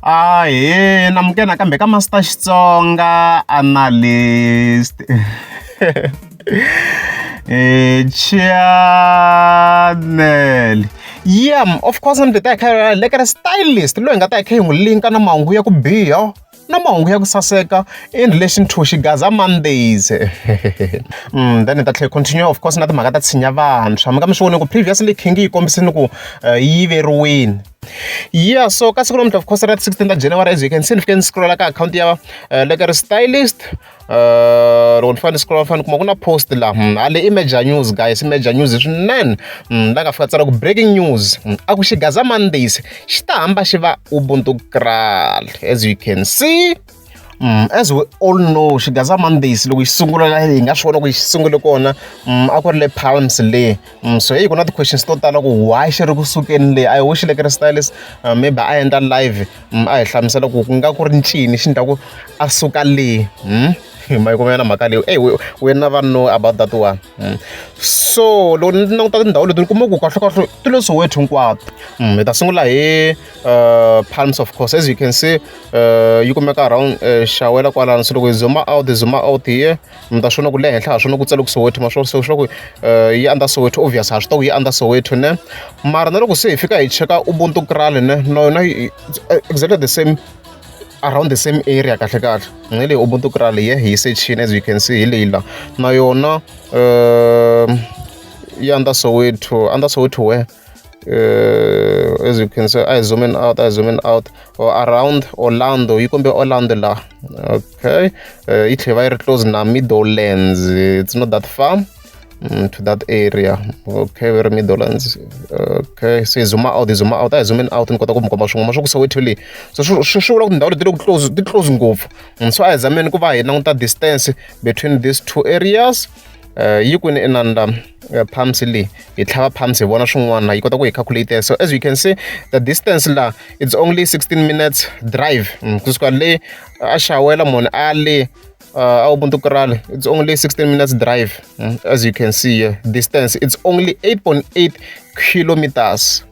Ahee namukela nakambe ka Master Xitsonga Analyst channel yeah of course ni ta hi kha hi le stylist loyi hi nga ta hi kha hi n'wi linka na mahungu ya ku biha na mahungu ya ku saseka in relation to Xigaza Mondays then hi ta tlhela continue of course na timhaka ta tshinya vantshwa mi nga mi swi voni ku previously King yi kombisini ku yi yiveriwini yeah so ka siku namuntlha of course ra 16 ta January as you can see ni fike ni scrolla ka akhawunti ya Lekere Stylist loko ni fane ni scrolla ni fane ni kuma ku na post la hale i major news guys i major news swinene la nga fika tsala ku breaking news a ku Xigaza Mondays xi ta hamba xi va Ubuntu Kraal as you can see. As we all know Xigaza Mondays loko xi sungula la hi nga swi vona ku xi sungule kona a ku ri le Palms le so heyi ku na ti-questions to tala ku why xi ri kusukeni le I wish Lekere Stylist maybe a endla live a hi hlamusela ku ku nga ku ri ncini xi endla ku a suka le ma yi kuma na mhaka leyi ey we never know about that one. So loko ni languta tindhawu leti ni kuma ku kahlekahle ti le Soweto hinkwato. Hi ta sungula hi Palms of course as you can see yi kumeka around Shawela kwalano so loko hi zoom out hi zoom out here mi ta swi vona ku le henhla ha swona ku tsale ku Soweto ma swi so swi ku yi under Soweto obvious ha swi tiva ku yi under Soweto ne mara na loko se hi fika hi cheka Ubuntu Kraal ne na yona exactly the same around the same area kahle kahle hi leyi Ubuntu Kraal ye hi yi sechini as you can see hi leyi la na yona yi under Soweto under Soweto where as you can see I zoom in out I zoom in out or around Orlando yi kombe Orlando la okay yi tlhela va yi ri close na Meadowlands it's not that far to that area okay very Meadowlands okay se hi zoom out hi zoom out a hi zoom in out ni kota ku mi komba swin'wana swa ku Soweto leyi so swi swi vula ku tindhawu leti le ku close ti close ngopfu so a hi zameni ku va hi languta distance between these two areas yi kwini inanda Palms leyi hi tlhava Palms hi vona swin'wana yi kota ku hi calculate so as you can see the distance la it's only 16 minutes drive kusuka le a Shawela munhu a le a Ubuntu Kraal it's only 16 minutes drive as you can see here distance it's only 8.8 kilometers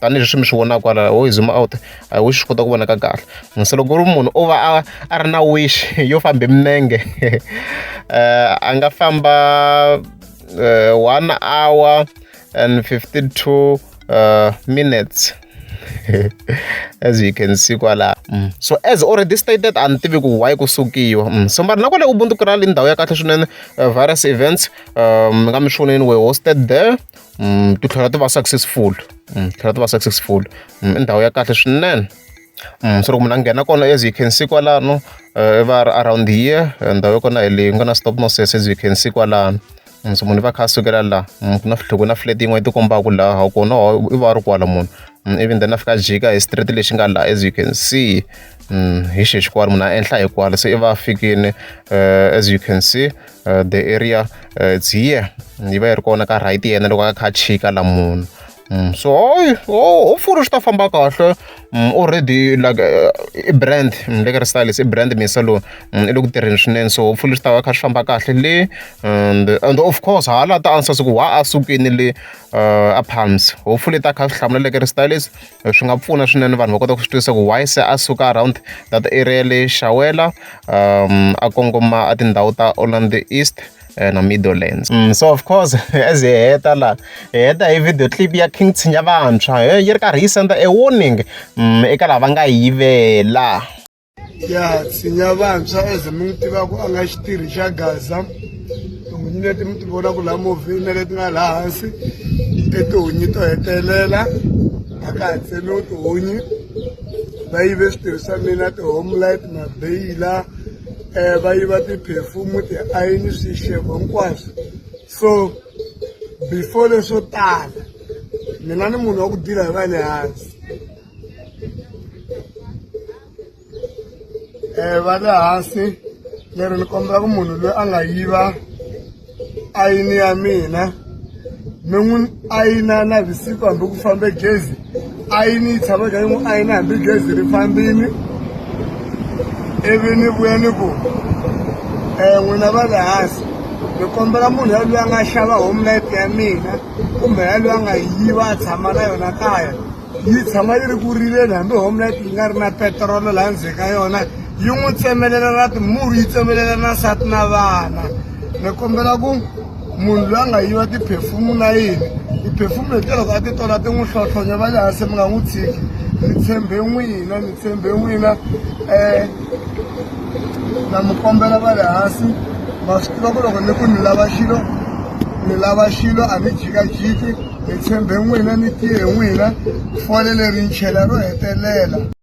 tanihileswi mi swi vonaka kwala ho hi zoom out I wish swi kota ku vonaka kahle se loko ku ri munhu o va a a ri na wish yo famba hi milenge a nga famba 1 hour and 52 minutes as you can see kwala so as already stated a ni tivi ku why ku sukiwa so mara na kwale Ubuntu Kraal i ndhawu ya kahle swinene various events mi nga mi swi voneni we hosted there ti tlhela ti va successful tlhela ti va successful i ndhawu ya kahle swinene so loko munhu a nghena kona as you can see kwalano i va a ri around here ndhawu ya kona hi leyi ku nga na stop nonsense as you can see kwalano so munhu i va a kha a sukela la ku na ku na flat yin'wana yi ti kombaka laha kona i va a ri kwala munhu ivi then a fika a jika hi street lexi nga la as you can see hi xexi kwala munhu a enhla hi kwala se i va a fikini as you can see the area it's here yi va yi ri kona ka right yena loko a kha a chika la munhu so hayi hopefully swi ta famba kahle already like i brand Lekere Stylist i brand misa lowu i le ku tirheni swinene so hopefully swi ta va kha swi famba kahle le and of course hala ta answer ku wa a sukini le a Palms hopefully ta kha swi hlamula Lekere Stylist swi nga pfuna swinene vanhu va kota ku swi twisisa ku why se a suka around that area le Shawela a kongoma a tindhawu ta Orlando East na Meadowlands. So of course as hi heta la hi heta hi video clip ya King Tshinya Vantshwa yi ri karhi yi senda a warning eka lava nga yivela. Ya Tshinya Vantshwa as mi n'wi tivaka a nga xitirhi xa Gaza tihunyi leti mi ti vonaka laha movheni na leti nga laha hansi i tihunyi to hetelela a ka ha tsemiwi tihunyi va yive switirhi swa mina ti-home light mabeyila va yiva ti-perfume tiayini swixevo hinkwaswo so before leswo tala mina ni munhu wa ku dila hi va le hansi va le hansi leri ni kombela ku munhu loyi a nga yiva ayini ya mina mi n'wi ayina na vusiku hambi ku fambe gezi ayini yi tshama kha yi n'wi ayina hambi gezi ri fambini ivi ni vuya ni ku n'wina va le hansi ni kombela munhu yaloyi a nga xava home light ya mina kumbe yaloyi a nga yi yiva a tshama na yona kaya. Yi tshama yi ri ku rileni hambi Homelite yi nga ri na petirolo laha ndzeni ka yona, yi n'wi tsemelela na timuru, yi tsemelela na nsati na vana. Ni kombela ku munhu loyi a nga yiva ti-perfume na yini, ti-perfume letiya loko a ti tola ti n'wi hlohlonya va le hansi, mi nga n'wi tshiki. Ni tshembe n'wina, ni tshembe n'wina. Na mi kombela va le hansi, ma swi tiva ku loko ni ku ni lava xilo, ni lava xilo a ni jikajiki. Ni tshembe n'wina, ni tiye hi n'wina. Fole leri ni chela ro hetelela.